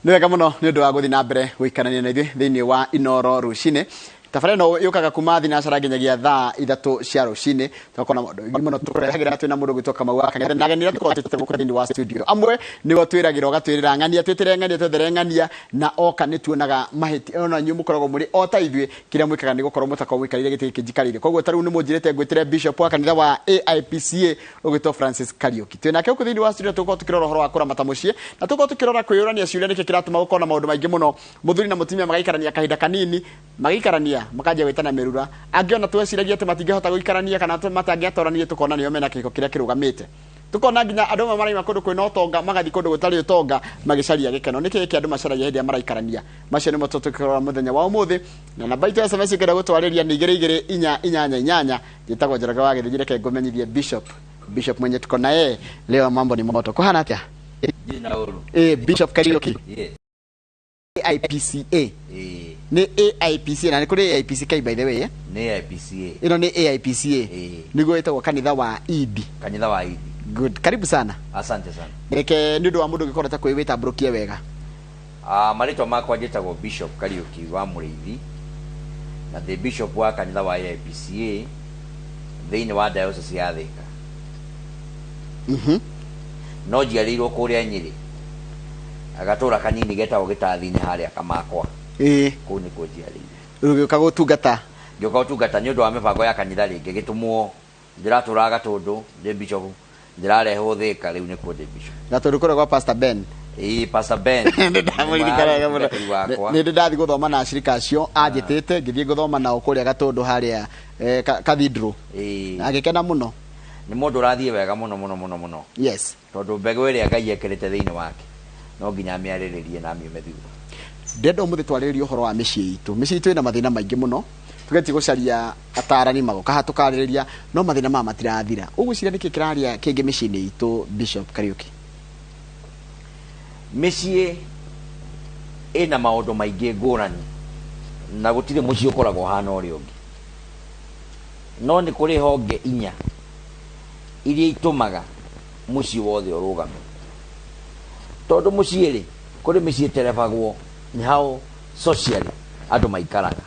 Nĩ wega mũno nĩ ũndũ wa gũthiĩ na mbere gũikarania na ithuĩ thĩinĩ wa Inoro rũcinĩ. Tabarĩra ĩno yũkaga kuma thinacara nginyagia thaa 3 cia rũcinĩ. Tũgakorwo na maũndũ maingĩ mũno tũkũrehagĩra twĩna mũndũ ũgwĩtwo Kamau wa Kang'ethe na ageni arĩa tũkoragwo twĩtĩte gũkũ thĩinĩ wa studio. Amwe nĩo twĩragĩra ũgatwĩrĩra ng'ania, twĩtĩre ng'ania, twethere ng'ania, na oka nĩ tuonaga mahĩtia. Ona inyuĩ mũkoragwo mũrĩ o ta ithuĩ, kĩrĩa mwĩkaga nĩ gũkorwo mũtakoragwo mũikarĩire gĩtĩ gĩkĩ njikarĩire. Koguo ta rĩu nĩ mũnjĩrĩte ngwĩtĩre Bishop wa kanitha wa AIPCA ũgwĩtwo Francis Kariuki. Twĩ nake gũkũ thĩinĩ wa studio tũgũkorwo tũkĩrora ũhoro wa kũramata mũciĩ na tũgũkorwo tũkĩrora kwĩyũrania ciũria nĩkĩ kĩratũma gũkorwo na maũndũ maingĩ mũno, mũthuri na mũtumia magaikarania kahinda kanini, magĩikarania makanjia gwĩtana mĩrura. Angĩ ona tweciragia atĩ matingĩhota gũikarania kana matangĩatoranirie tũkona nĩo mena kĩhiko kĩrĩa kĩrũgamĩte. Tũkona nginya andũ amwe maraima kũndũ kwĩna ũtonga magathiĩ kũndũ gũtarĩ ũtonga magĩcaria gĩkeno. Nĩkĩ gĩkĩ andũ macaragia hĩndĩ ĩrĩa maraikarania? Macio nĩmo tũkĩrora mũthenya wa ũmũthĩ, na namba itũ ya SMS ũngĩenda gũtwarĩria nĩ 2 2 4 8 8. Njĩtagwo Njoroge wa Gĩthĩnji, reke ngũmenyithie Bishop, Bishop mwenye tuko na yeye leo. Mambo ni moto. Kuhana atĩa? Ndirĩ na ũru. Bishop Kariuki. Yes. AIPCA. Ĩĩ. Nĩ AIPCA na nĩ kũrĩ AIPCK, by the way, eh? Nĩ AIPCA. Ĩno nĩ AIPCA. Ĩĩ. Nĩguo ĩtagwo kanitha wa Idi. Kanitha wa Idi. Good, karibu sana. Asante sana. Reke nĩ ũndũ wa mũndũ ũngĩkorwo ta kwĩ wĩtambũrũkie wega. Ah, marĩtwa makwa njĩtagwo Bishop Kariuki wa Mũrĩithi na ndĩ bishop wa kanitha wa AIPCA thĩinĩ wa diocese ya Thika. No njiarĩirwo kũrĩa Nyĩrĩ, agatũra kanini getagwo Gĩtathi-inĩ harĩa Kamakwa. Kũu nĩkuo njiarĩirwo. Rĩu ũgĩũka gũtungata? Ngĩũka gũtungata nĩ ũndũ wa mĩbango ya kanitha rĩngĩ gĩtũmwo ndĩratũraga Gatũndũ ndĩ bishop, ndĩrarehwo Thika, rĩu nĩkuo ndĩ bishop. Gatũndũ kũrĩa gwa Pastor Ben? Ĩĩ, Pastor Ben. Nĩ ndamũririkana wega mũno. Mũtungatĩri wakwa. Nĩ ndĩ ndathiĩ gũthoma na acirika acio anjĩtĩte, ngĩthiĩ gũthoma nao kũrĩa Gatũndũ harĩa cathedral. Agĩkena mũno. Nĩ mũndũ ũrathiĩ wega mũno mũno mũno mũno. Tondũ mbegũ ĩrĩa Ngai ekĩrĩte thĩinĩ wake no nginya amĩarĩrĩrie na amiume thutha. Ndĩrenda ũmũthĩ twarĩrĩrie ũhoro wa mĩciĩ itũ. Mĩciĩ itũ ĩna mathĩna maingĩ mũno, tũgetie gũcaria atarani magoka haha tũkarĩrĩria, no mathĩna maya matirathira. Ũgwĩciria nĩkĩ kĩraria kĩngĩ mĩciĩ-inĩ itũ, Bishop Kariuki? Mĩciĩ ĩna maũndũ maingĩ ngũrani na gũtirĩ mũciĩ ũkoragwo ũhana ũrĩa ũngĩ. No nĩ kũrĩ honge inya iria itũmaga mũciĩ wothe ũrũgame. Tondũ mũciĩ rĩ, kũrĩ mĩciĩ ĩterebagwo nĩ how socially andũ maikaraga.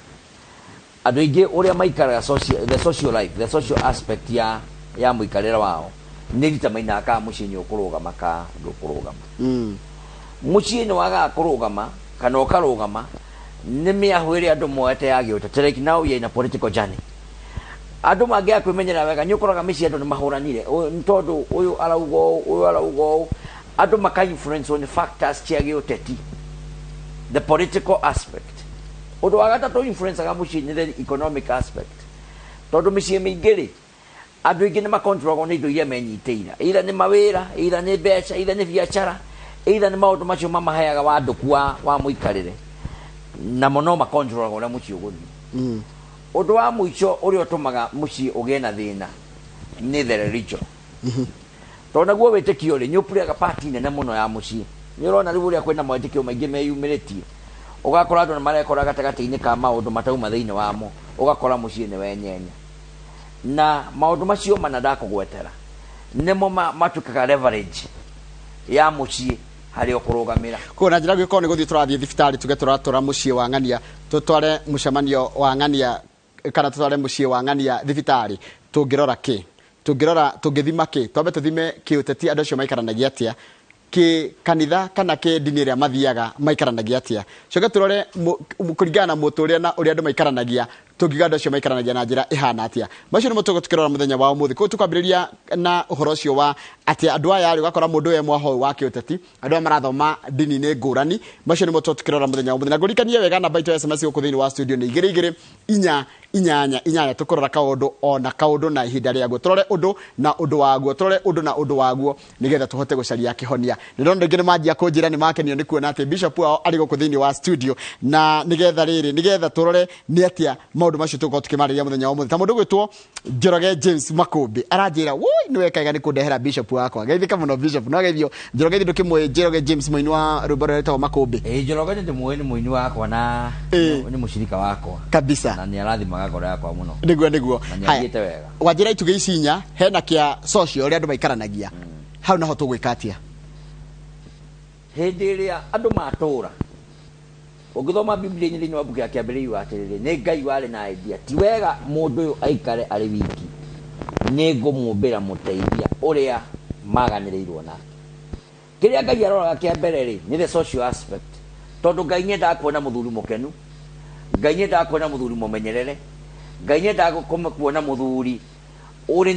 Andũ aingĩ ũrĩa maikaraga social, the social life, the social aspect ya mũikarĩre wao nĩ determinaga kana mũciĩ nĩ ũkũrũgama kana ndũkũrũgama. Mũciĩ nĩ wagaga kũrũgama kana ũkarũgama nĩ mĩahũ ĩrĩa andũ moete ya gĩũteti. Like now we are in a political journey. Andũ mangĩaga kwĩmenyerera wega nĩ ũkoraga mĩciĩ andũ nĩ mahũranire. Ũyũ nĩ tondũ ũyũ arauga ũũ, ũyũ arauga ũũ. Andũ maka influence nĩ factors cia gĩũteti. The political aspect. Ũndũ wa gatatũ influenceaga mũciĩ nĩ the economic aspect. Tondũ mĩciĩ mĩingĩ rĩ, andũ aingĩ nĩ makontrolagwo nĩ indo iria menyitĩire. Either nĩ mawĩra, either nĩ mbeca, either nĩ biacara, either nĩ maũndũ macio mamaheaga wandũku wa mũikarĩre. Namo no makontrolagwo ũrĩa mũciĩ ũgũthiĩ. Ũndũ wa mũico ũrĩa ũtũmaga mũciĩ ũgĩe na thĩna nĩ the religion. Tondũ naguo wĩtĩkio rĩ, nĩ ũpuraga part nene mũno ya mũciĩ. Nĩ ũrona rĩu ũrĩa kwĩna mawĩtĩkio maingĩ meyumĩrĩtie. Ũgakora andũ nĩ marekora gatagatĩ-inĩ ka maũndũ matauma thĩinĩ wamo, ũgakora mũciĩ nĩ wenyenya. Na maũndũ macio mana ndakũgwetera nĩmo matuĩkaga leverage ya mũciĩ harĩa ũkũrũgamĩra. Koguo na njĩra gũkorwo nĩ gũthiĩ tũrathiĩ thibitarĩ, tuge tũratwara mũciĩ wa ng'ania, tũtware mũcemanio wa ng'ania kana tũtware mũciĩ wa ng'ania thibitarĩ, tũngĩrora kĩ? Tũngĩrora, tũngĩthima kĩ? Twambe tũthime kĩũteti andũ acio maikaranagia atĩa, kĩ kanitha kana kĩ ndini ĩrĩa mathiaga maikaranagia atĩa. Coke tũrore kũringana na mũtũrĩre na ũrĩa andũ maikaranagia, tũngiuga andũ acio maikaranagia na njĩra ĩhana atĩa. Macio nĩmo tũgũkorwo tũkĩrora mũthenya wa ũmũthĩ. Koguo tũkwambĩrĩria na ũhoro ũcio wa atĩ andũ aya rĩ, ũgakora mũndũ ũyũ e mwaho ũyũ wa kĩũteti, andũ aya marathoma ndini-inĩ ngũrani. Macio nĩmo tũgũkorwo tũkĩrora mũthenya wa ũmũthĩ. Na ngũririkanie wega namba itũ ya SMS gũkũ thĩinĩ wa studio nĩ 2 2 4 8 8. Tũkũrora kaũndũ o na kaũndũ na ihinda rĩaguo, tũrore ũndũ na ũndũ waguo, tũrore ũndũ na ũndũ waguo nĩgetha tũhote gũcaria kĩhonia. Nĩ ndona rĩngĩ nĩ manjia kũnjĩra nĩ makenio nĩ kuona atĩ bishop wao arĩ gũkũ thĩinĩ wa studio, na nĩgetha rĩrĩ, nĩgetha tũrore nĩ atĩa maũndũ macio tũgũkorwo tũkĩmarĩria mũthenya wa ũmũthĩ. Ta mũndũ ũgwĩtwo Njoroge James Makũmbĩ aranjĩra woi nĩ weka wega nĩ kũndehera bishop wakwa. Geithĩka mũno bishop. No geithio Njoroge, ithuĩ ndũkĩmũĩ Njoroge James, mũini wa rwĩmbo rũrĩa rwĩtagwo Makũmbĩ? Ĩĩ, Njoroge nĩ ndĩmũĩ, nĩ mũini wakwa na nĩ mũcirika wakwa. Kabisa. Na nĩ arathimaga ngoro yakwa mũno. Nĩguo. Na nĩ Haya. athiĩte wega. Wanjĩra itugĩ ici inya, hena kĩa social ũrĩa andũ maikaranagia. Hau naho tũgwĩka atĩa? Hĩndĩ ĩrĩa andũ matũra, ũngĩthoma Biblia-inĩ thĩinĩ wa mbuku ya Kĩambĩrĩria atĩrĩrĩ, nĩ Ngai warĩ na idea, ti wega mũndũ ũyũ aikare arĩ wiki, nĩ ngũmũmbĩra mũteithia ũrĩa maganĩrĩirwo nake. Kĩrĩa Ngai aroraga kĩa mbere rĩ, nĩ the social aspect, tondũ Ngai nĩendaga kuona mũthuri mũkenu, Ngai nĩendaga kuona mũthuri mũmenyerere, Ngai nĩendaga kuona mũthuri ũrĩ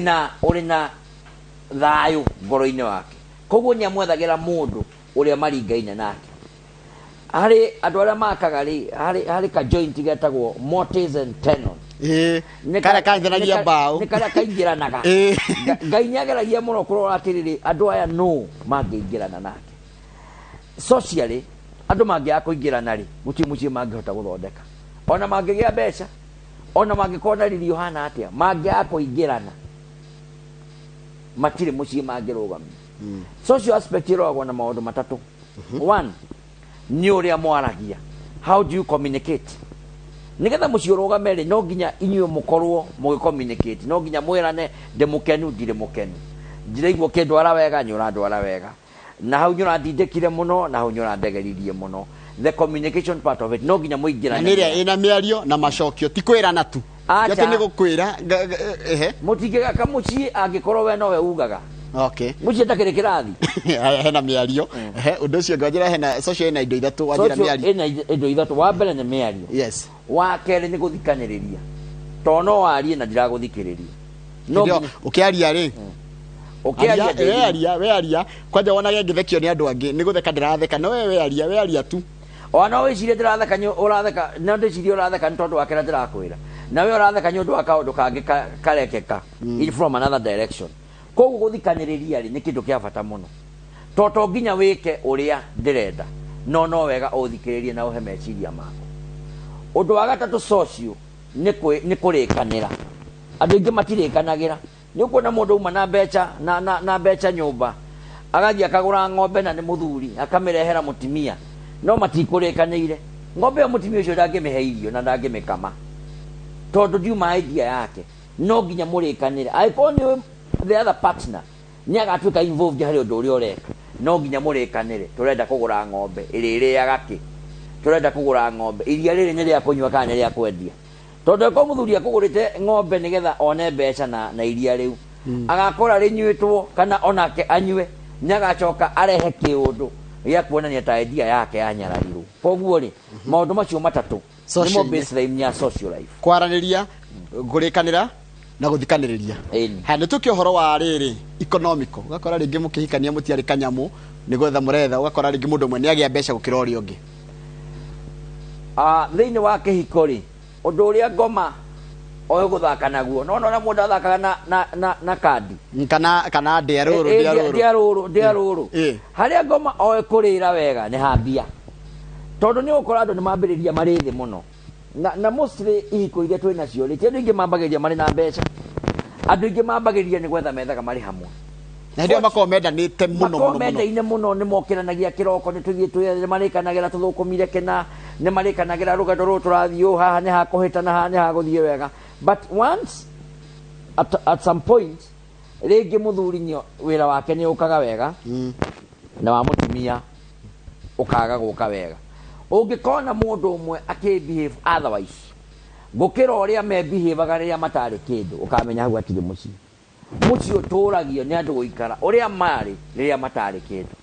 na thayũ ngoro-inĩ wake. Koguo nĩ amwethagĩra mũndũ ũrĩa maringaine nake. Harĩ andũ arĩa makaga rĩ, harĩ ka joint getagwo mortise and tenon. Nĩ karĩa kanjanagia mbaũ. Nĩ karĩa kaingĩranaga. Ngai nĩ ageragia mũno kũrora atĩrĩrĩ, andũ aya no mangĩingĩrana nake socially. Andũ mangĩaga kũingĩrana rĩ, gũtirĩ mũciĩ mangĩhota gũthondeka. Ona mangĩgĩa mbeca, ona mangĩkorwo na riri ũhana atĩa, mangĩaga kũingĩrana, matirĩ mũciĩ mangĩrũgamia. Social aspect ĩroragwo na maũndũ matatũ. One nĩ ũrĩa mwaragia, how do you communicate? Nĩgetha mũciĩ ũrũgame rĩ, no nginya inyuĩ mũkorwo mũgĩ communicate, no nginya mwĩrane, ndĩ mũkenu, ndirĩ mũkenu, ndiraigua ũkĩndwara wega, nĩ ũrandwara wega, na hau nĩ ũrandindĩkire mũno, na hau nĩ ũrandegeririe mũno. The communication part of it, no nginya Na mũingĩrane. Nĩ ĩrĩa ĩna mĩario na macokio, ti kwĩrana tu. Acha. Ti atĩ nĩ gũkwĩra ehe. Mũtingĩgaka mũciĩ angĩkorwo we nowe ugaga. Mũciĩ ndakĩrĩ kĩrathi. Haya, hena mĩario. Ehe, ũndũ ũcio ũngĩ wanjĩra hena social, ĩna indo ithatũ wanjĩra. Social Mĩario. Ĩna indo ithatũ. Wa mbere nĩ mĩario. Wa kerĩ nĩ gũthikanĩrĩria, tondũ no warie na ndiragũthikĩrĩria, no Hĩndĩ ĩyo ũkĩaria rĩ, ũkĩaria we aria, we aria kwanja, wonage ngĩthekio nĩ andũ angĩ, nĩ gũtheka ndĩratheka, no we wearia, wearia tu. Ona no wĩcirie ndĩratheka, ũratheka, no ndĩcirie ũratheka nĩ tondũ wa kĩrĩa ndĩrakwĩra, na we ũratheka nĩ ũndũ wa kaũndũ kangĩ karekeka in from another direction. Koguo gũthikanĩrĩria rĩ, nĩ kĩndũ kĩa bata mũno, to to nginya wĩke ũrĩa ndĩrenda, no wega ũthikĩrĩrie na ũhe meciria maku. Ũndũ wa gatatũ social nĩ kũrĩkanĩra. Andũ aingĩ matirĩkanagĩra. Nĩ ũkuona mũndũ auma na mbeca na mbeca nyũmba, agathiĩ akagũra ng'ombe, na nĩ mũthuri, akamĩrehera mũtumia, no matikũrĩkanĩire. Ng'ombe ĩyo mũtumia ũcio ndangĩmĩhe irio na ndangĩmĩkama, tondũ ndiuma idea yake. No nginya mũrĩkanĩre. Angĩkorwo nĩ the other partner nĩ agatuĩka involved harĩ ũndũ ũrĩa ũreka, no nginya mũrĩkanĩre. Tũrenda kũgũra ng'ombe, ĩrĩrĩaga kĩ? Tũrenda kũgũra ng'ombe, iria rĩrĩ nĩ rĩa kũnyua kana nĩ rĩa kwendia? Tondũ angĩkorwo mũthuri akũgũrĩte ng'ombe nĩgetha one mbeca na iria rĩu agakora rĩnyuĩtwo kana onake anyue, nĩ agacoka arehe kĩũndũ gĩa kuonania ta idea yake yanyararirwo. Koguo rĩ, maũndũ macio matatũ nĩmo Social-inĩ. Baseline ya social life. Kwaranĩria, kũrĩkanĩra na gũthikanĩrĩria. Ĩni. Ha, nĩ tũkĩ ũhoro wa rĩrĩ economical, ũgakora rĩngĩ mũkĩhikania mũtiarĩ kanyamũ, nĩ gwetha mũretha, ũgakora rĩngĩ mũndũ ũmwe nĩ agĩa mbeca gũkĩra ũrĩa ũngĩ. Ah, thĩinĩ wa kĩhiko rĩ, ũndũ ũrĩa ngoma oĩ gũthaka naguo, no nona mũndũ athakaga na kandi. Kana ndĩa rũrũ, ndĩa rũrũ. Ndĩa rũrũ, ndĩa rũrũ. Harĩa ngoma oĩ kũrĩra wega nĩ hambia, tondũ nĩ ũgũkora andũ nĩ mambĩrĩria marĩ thĩ mũno, na mostly ihiko iria twĩ nacio rĩ, ti andũ aingĩ mambagĩrĩria marĩ na mbeca. Andũ aingĩ mambagĩrĩria nĩ gwetha methaga marĩ hamwe. Na hĩndĩ ĩyo makoragwo mendanĩte mũno. Makorwo Mũno mũno. Mendaine mũno, nĩ mokĩranagia kĩroko, nĩ tũthiĩ twĩ, nĩ marĩkanagĩra tũthũkũmire kĩna, nĩ marĩkanagĩra rũgendo rũrũ tũrathiĩ ũũ, haha nĩ hakũhĩtana, haha nĩ hagũthiĩ wega. But once at some point rĩngĩ mũthuri wĩra wake nĩ ũkaga wega na wa mũtumia ũkaga gũka wega, ũngĩkona mũndũ ũmwe akĩ behave otherwise gũkĩra ũrĩa mebehavaga rĩrĩa matarĩ kĩndũ, ũkamenya hau hatirĩ mũciĩ. Mũciĩ ũtũragio nĩ andũ gũikara ũrĩa marĩ rĩrĩa matarĩ kĩndũ.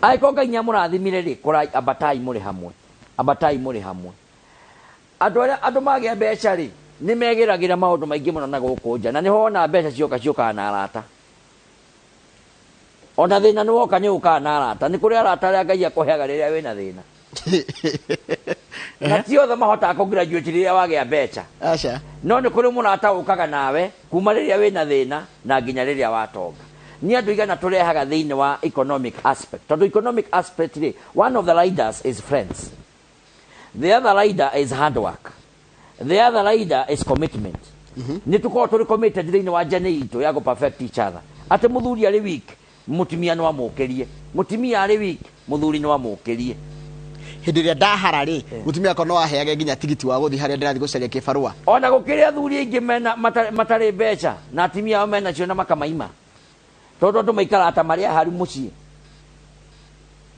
Angĩkorwo Ngai nĩ amũrathimire rĩ, korai, ambatai mũrĩ hamwe, ambatai mũrĩ hamwe. Andũ arĩa andũ magĩa mbeca rĩ, nĩ megĩragĩra maũndũ maingĩ mũno na gũkũ nja, na nĩho wona mbeca cioka, ciũkaga na arata. Ona thĩna nĩ woka, nĩ ũkaga na arata. Nĩ kũrĩ arata arĩa Ngai akũheaga rĩrĩa wĩna thĩna, na ti othe mahotaga kũ graduate rĩrĩa wagĩa mbeca. Aca. No nĩ kũrĩ mũrata ũkaga nawe kuma rĩrĩa wĩna thĩna na nginya rĩrĩa watonga. Nĩ andũ igana tũrehaga thĩinĩ wa economic aspect? Tondũ economic aspect rĩ, one of the riders is friends, the other rider is hard work, the other rider is commitment. Nĩ tũkorwo tũrĩ committed thĩinĩ wa journey itũ ya gũ perfect each other, atĩ mũthuri arĩ weak, mũtumia no amũkĩrie, mũtumia arĩ weak, mũthuri no amũkĩrie. Hĩndĩ ĩrĩa ndahara rĩ, mũtumia akwa no aheage nginya tigiti wa gũthiĩ harĩa ndĩrathiĩ gũcaria kĩbarũa. Ona gũkĩrĩ athuri aingĩ mena matarĩ mbeca na atumia ao mena cio na makamaima, tondũ andũ maikaraga ta marĩ aharu mũciĩ.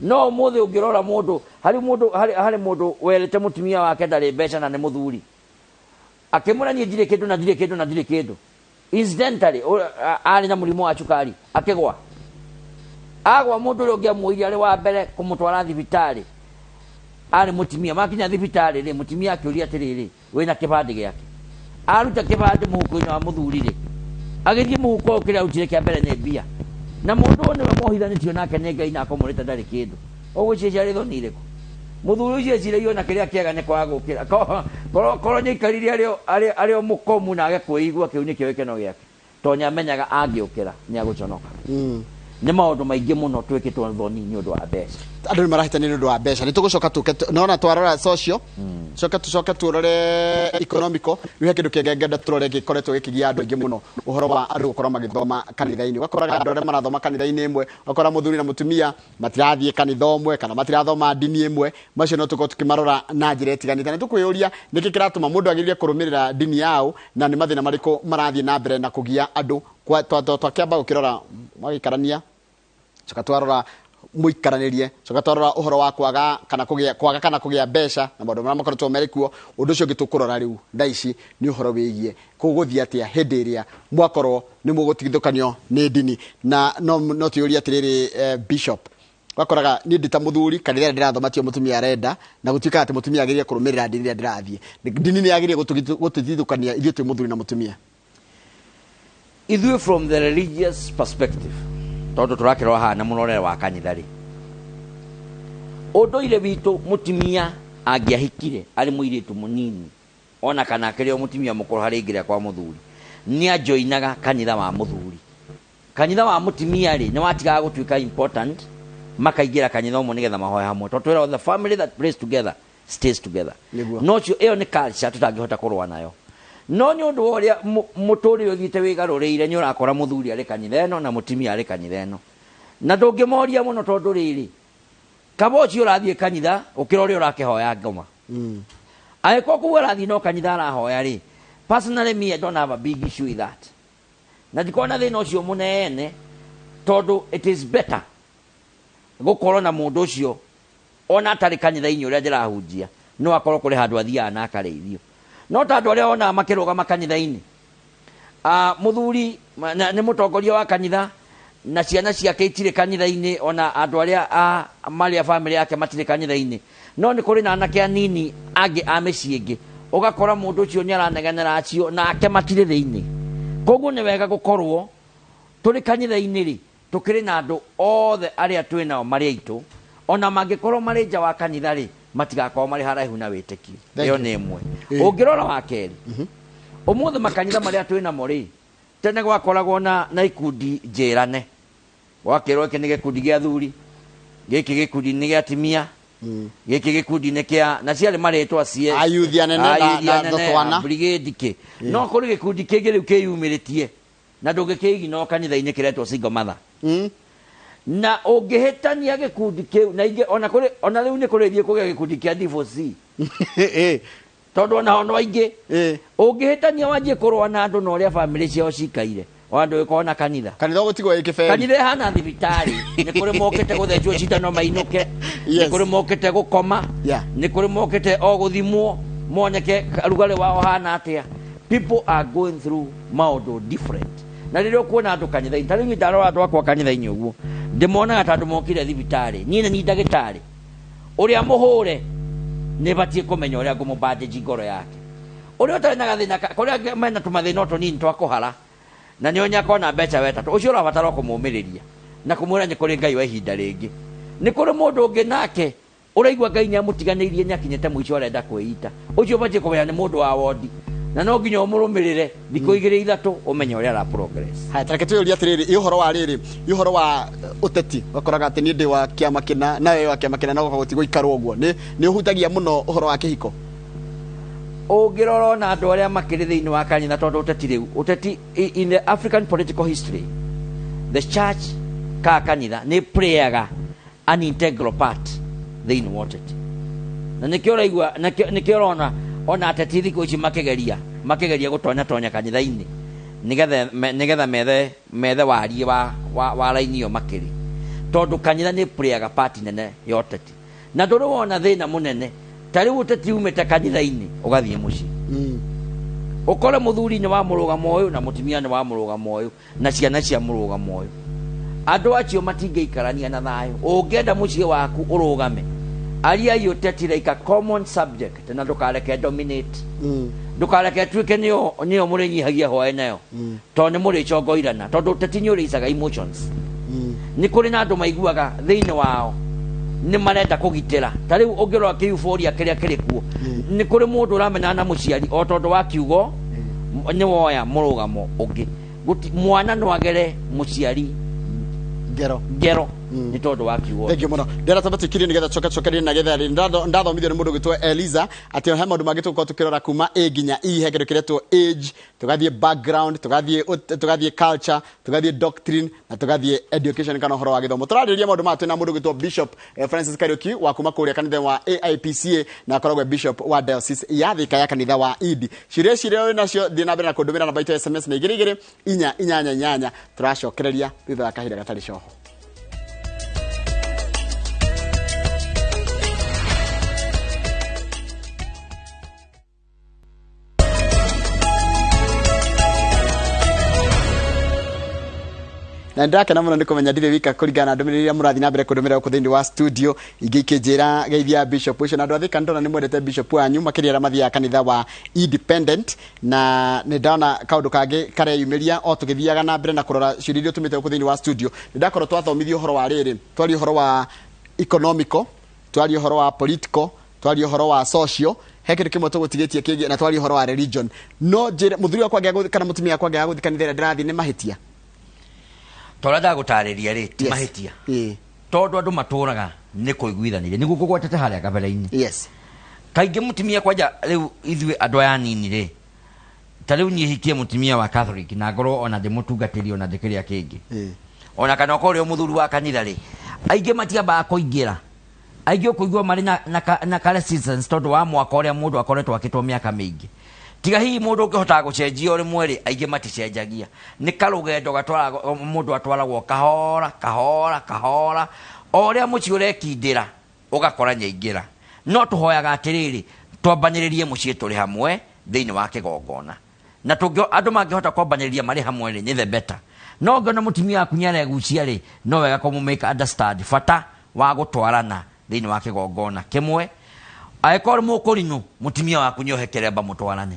No ũmũthĩ ũngĩrora mũndũ harĩ mũndũ harĩ mũndũ werĩte mũtumia wake ndarĩ mbeca na nĩ mũthuri, akĩmwĩra niĩ ndirĩ kĩndũ na ndirĩ kĩndũ na ndirĩ kĩndũ. Incidentally, arĩ na mũrimũ wa cukari, akĩgwa. Agwa mũndũ ũrĩa ũngĩ amuoire arĩ wa mbere kũmũtwara thibitarĩ arĩ mũtumia. Makinya thibitarĩ rĩ, mũtumia akĩũria atĩrĩrĩ, wĩna kĩbandĩ gĩake? Aruta kĩbandĩ mũhuko-inĩ wa mũthuri rĩ, agĩthiĩ mũhuko ũyũ kĩrĩa arutire kĩa mbere nĩ mbia. Na mũndũ ũyũ nĩwe mohithanĩtio nake nĩ Ngai na akamwĩrĩte ndarĩ kĩndũ. Ũgwĩciria ciarĩ thoni irĩkũ? Mũthuri ũcio eciragia ona kĩrĩa kĩega nĩ kwaga gũkĩra. Korwo nĩaikarire arĩ o mũkomu na age kwĩigua, kĩu nĩkĩo gĩkeno gĩake. Tondũ nĩamenyaga angĩũkĩra nĩagũconoka. Nĩ maũndũ maingĩ mũno twĩkĩtwo thoni nĩ ũndũ wa mbeca. Andũ nĩ marahĩtania nĩ ũndũ wa mbeca. Nĩ tũgũcoka tũke nona twarora social, coke tũcoke tũrore economical. Rĩu he kĩndũ kĩngĩ ngenda tũrore gĩkoretwo gĩkĩgia andũ aingĩ mũno, ũhoro wa andũ gũkorwo magĩthoma kanitha-inĩ. Ũgakoraga andũ arĩa marathoma kanitha-inĩ ĩmwe, ũgakora mũthuri na mũtumia matirathiĩ kanitha ũmwe kana matirathoma ndini ĩmwe. Macio no tũkorwo tũkĩmarora na njĩra ĩtiganĩte. Na tũkwĩyũria nĩkĩ kĩratũma mũndũ agĩrĩire kũrũmĩrĩra ndini yao, na nĩ mathĩna marĩkũ marathiĩ na mbere na kũgia andũ. Twakĩamba gũkĩrora magĩikarania, coka twarora mũikaranĩrie, coka twarora ũhoro wa kwaga kana kũgĩa, kwaga kana kũgĩa mbeca na maũndũ marĩa makoretwo marĩ kuo. Ũndũ ũcio ũngĩ tũkũrora rĩu thaa ici nĩ ũhoro wĩgiĩ gũgũthiĩ atĩa hĩndĩ ĩrĩa mwakorwo nĩ mũgũtigithũkanio nĩ ndini. Na no twĩyũrie atĩrĩrĩ, Bishop, wakoraga niĩ ndĩ ta mũthuri kanitha ĩrĩa ndĩrathoma tiyo mũtumia arenda, na gũtuĩkaga atĩ mũtumia agĩrĩire kũrũmĩrĩra ndini ĩrĩa ndĩrathiĩ. Ndini nĩ yagĩrĩire gũtũtigithũkania ithuĩ twĩ mũthuri na mũtumia. Ithuĩ from the religious perspective, tondũ tũrakĩrora haha na mũrorere wa kanitha rĩ, ũndũire witũ mũtumia angĩahikire arĩ mũirĩtu mũnini, ona kana akĩrĩ o mũtumia mũkũrũ harĩ ingĩrĩa kwa mũthuri, nĩanjoinaga kanitha wa mũthuri. Kanitha wa mũtumia rĩ, nĩwatigaga gũtuĩka important, makaingĩra kanitha ũmwe nĩgetha mahoe hamwe. Tondũ twĩragwo the family that prays together stays together. No ũcio ĩyo nĩ culture tũtangĩhota kũrũa nayo. No nĩ ũndũ wa ũrĩa mũtũrĩre ũthiĩte wĩgarũrĩire, nĩ ũrakora mũthuri arĩ kanitha ĩno na mũtumia arĩ kanitha ĩno. Na ndũngĩmoria mũno tondũ rĩrĩ, kaba ũcio ũrathiĩ kanitha ũkĩra ũrĩa ũrakĩhoya ngoma. Angĩkorwo kũu arathiĩ no kanitha arahoya rĩ, personally me I don't have a big issue with that. Na ndikoragwo na thĩna ũcio mũnene tondũ it is better gũkorwo na mũndũ ũcio ona atarĩ kanitha-inĩ ũrĩa ndĩrahunjia, no akorwo kũrĩ handũ athiaga na akarĩithio. No ta andũ arĩa wonaga makĩrũgama kanitha-inĩ, mũthuri nĩ mũtongoria wa kanitha na ciana ciake itirĩ kanitha-inĩ, ona andũ arĩa marĩ a famĩlĩ yake matirĩ kanitha-inĩ, no nĩ kũrĩ na anake anini angĩ a mĩciĩ ĩngĩ, ũgakora mũndũ ũcio nĩ aranegenera acio nake matirĩ thĩinĩ. Koguo nĩ wega gũkorwo tũrĩ kanitha-inĩ rĩ, tũkĩrĩ na andũ othe arĩa twĩ nao marĩ aitũ, ona mangĩkorwo marĩ nja wa kanitha rĩ, matigakorwo marĩ haraihu na wĩtĩkio. Ĩyo nĩ ĩmwe. Ũngĩrora wa kerĩ, ũmũthĩ makanitha marĩa twĩ namo rĩ, tene gwakoragwo na ikundi njĩrane. Gwakĩrwo gĩkĩ nĩ gĩkundi gĩa athuri, gĩkĩ gĩkundi nĩ gĩa atumia, gĩkĩ gĩkundi nĩ kĩa, na ciarĩ marĩtwa cie Ayuthi anene ayuthi na anene, thotwana. brigade kĩ. No kũrĩ gĩkundi kĩngĩ rĩu kĩyumĩrĩtie na ndũngĩkĩigina kanitha-inĩ kĩretwo single mother. Na ũngĩhĩtania gĩkundi kĩu na ingĩ, ona kũrĩ, ona rĩu nĩ kũrĩ thiĩ kũgĩa gĩkundi kĩa divorcee. Tondũ ona ho no aingĩ. Ũngĩhĩtania wanjie kũrũa na andũ na ũrĩa famĩlĩ ciao cikaire, o andũ gĩkorwo na kanitha. Kanitha ũgũtigwo wĩ kĩberi. Kanitha ĩhana thibitarĩ, nĩ kũrĩ mokĩte gũthecwo cindano mainũke, nĩ kũrĩ mokĩte gũkoma, nĩ kũrĩ mokĩte o gũthimwo moneke rugarĩ wao hana atĩa. People are going through maũndũ different. Na rĩrĩa ũkuona andũ kanitha-inĩ, ta rĩu niĩ ndarora andũ akwa kanitha-inĩ ũguo, ndĩmonaga ta andũ mokire thibitarĩ. Niĩ nĩ niĩ ndagĩtarĩ. Ũrĩa mũhũre nĩ batiĩ kũmenya ũrĩa ngũmũbandĩnji ngoro yake. Ũrĩa ũtarĩ na gathĩna ka, kũrĩa angĩ mena tũmathĩna o tũnini twa kũhara, na nĩ onye akona mbeca wetatũ, ũcio ũrabatara o kũmũmĩrĩria na kũmwĩra nĩ kũrĩ Ngai wa ihinda rĩngĩ. Nĩ kũrĩ mũndũ ũngĩ nake ũraigua Ngai nĩ amũtiganĩirie, nĩ akinyĩte mũico arenda kwĩita. Ũcio ũbatiĩ kũmenya nĩ mũndũ wa wondi, na no nginya ũmũrũmĩrĩre thikũ igĩrĩ ithatũ ũmenye ũrĩa ara progress. Haya, tareke twĩyũrie atĩrĩrĩ, ĩ ũhoro wa rĩrĩ, ĩ ũhoro wa ũteti, ũgakoraga atĩ niĩ ndĩ wa kĩama kĩna na we wa kĩama kĩna, na ũgoka gũtigũikarwo ũguo. Nĩ ũhutagia mũno ũhoro wa kĩhiko? Ũngĩrora ona andũ arĩa makĩrĩ thĩinĩ wa kanitha, tondũ ũteti rĩu, ũteti in the African political history, the church ka kanitha nĩ playaga an integral part thĩinĩ wa ũteti. Na nĩkĩo ũraigua, nĩkĩo ũrona ona ateti thikũ ici makĩgeria gũtonya tonya kanitha-inĩ nĩgetha methe wariĩ wa raini ĩyo makĩrĩ. Tondũ kanitha nĩ playaga part nene ya ũteti. Na ndũrĩ wona thĩna mũnene ta rĩu ũteti umĩte kanitha-inĩ ũgathiĩ mũciĩ. Ũkore mũthuri nĩ wa mũrũgamo ũyũ na mũtumia nĩ wa mũrũgamo ũyũ na ciana cia mũrũgamo ũyũ. Andũ acio matingĩikarania na thayũ. Ũngĩenda mũciĩ waku ũrũgame, ariai ũteti like a common subject na ndũkareke dominate. Ndũkareke ĩtuĩke nĩyo nĩyo mũrĩnyihagia hwaĩ nayo. Tondũ nĩ mũrĩcongoirana. Tondũ ũteti nĩ ũrĩicaga emotions. Nĩ kũrĩ na andũ maiguaga thĩinĩ wao nĩ marenda kũgitĩra. Ta rĩu ũngĩrora kĩ-euphoria kĩrĩa kĩrĩ kuo, nĩ kũrĩ mũndũ ũramenana na mũciari o tondũ wa kiugo nĩ woya mũrũgamo ũngĩ. Mwana no agere mũciari ngero ngero nĩ tondũ wa kiugo. Thank you mũno. Ndĩrenda twambe tũkirie nĩgetha tũcoke tũcokerie na getha rĩ ndathomithio nĩ mũndũ ũgwĩtwo Eliza atĩ he maũndũ mangĩ tũgũkorwo tũkĩrora kuma A nginya E, he kĩndũ kĩretwo age, tũgathiĩ background, tũgathiĩ culture, tũgathiĩ doctrine na tũgathiĩ education kana ũhoro wa gĩthomo. Tũrarĩrĩria maũndũ maya twĩna mũndũ ũgwĩtwo Bishop Francis Kariuki wa kuma kũrĩa kanitha wa AIPCA na akoragwo e Bishop wa Diocese ya Thika ya kanitha wa Idi. Ciũria ici iria wĩ nacio thiĩ na mbere na kũndũmĩra namba itũ ya SMS nĩ igĩrĩ igĩrĩ inya inyanya inyanya. Tũracokereria thutha wa kahinda gatarĩ coho. Na ndĩrakena mũno nĩ kũmenya ndirĩ wika kũringana na ndũmĩrĩri iria mũrathiĩ na mbere kũndũmĩra gũkũ thĩinĩ wa studio, ingĩ ikĩnjĩra geithia bishop ũcio. Na andũ a Thika nĩndona nĩ mwendete bishop wanyu makĩria arĩa mathiaga kanitha wa Independent. Na nĩ ndona kaũndũ kangĩ kareyumĩria o tũgĩthiaga na mbere na kũrora ciũria iria ũtũmĩte gũkũ thĩinĩ wa studio. Nĩ ndakorwo twathomithio ũhoro wa rĩrĩ, twaria ũhoro wa economical, twaria ũhoro wa political, twaria ũhoro wa social, he kĩndũ kĩmwe tũgũtigĩtie kĩngĩ, na twaria ũhoro wa religion. No njĩre mũthuri wakwa angĩaga gũthiĩ kana mũtumia wakwa angĩaga gũthiĩ kanitha ĩrĩa ndĩrathiĩ nĩ mahĩtia? Tondũ ndagũtarĩria rĩ, ti mahĩtia. Tondũ andũ matũraga nĩ kũiguithanĩria, nĩguo ngũgwetete harĩa kabere-inĩ. Kaingĩ mũtumia kwanja rĩu ithuĩ andũ aya anini rĩ, ta rĩu niĩ hikie mũtumia wa Catholic na ngorwo ona ndĩmũtungatĩri ona ndĩkĩrĩa kĩngĩ. Ona kana okorwo ũrĩ mũthuri wa kanitha rĩ, aingĩ matiambaga kũingĩra. Aingĩ ũkũigua marĩ na ka resistance tondũ wa mwaka ũrĩa mũndũ akoretwo akĩtwo mĩaka mĩingĩ. Tiga hihi mũndũ ũngĩhotaga gũcenjia o rĩmwe rĩ, aingĩ maticenjagia. Nĩ karũgendo gatwaragwo, mũndũ atwaragwo kahora, kahora, kahora. O ũrĩa mũciĩ ũrekindĩra, ũgakora nyaingĩra. No tũhoyaga atĩrĩrĩ, twambanĩrĩrie mũciĩ tũrĩ hamwe thĩinĩ wa kĩgongona. Na andũ mangĩhota kwambanĩrĩria marĩ hamwe rĩ, nĩ the better. No ũngĩona mũtumia waku nĩ aregucia rĩ, no wega kũmũ make understand bata wa gũtwarana thĩinĩ wa kĩgongona kĩmwe. Angĩkorwo nĩ mũkũrinũ, mũtumia waku nĩohe kĩremba mũtwarane.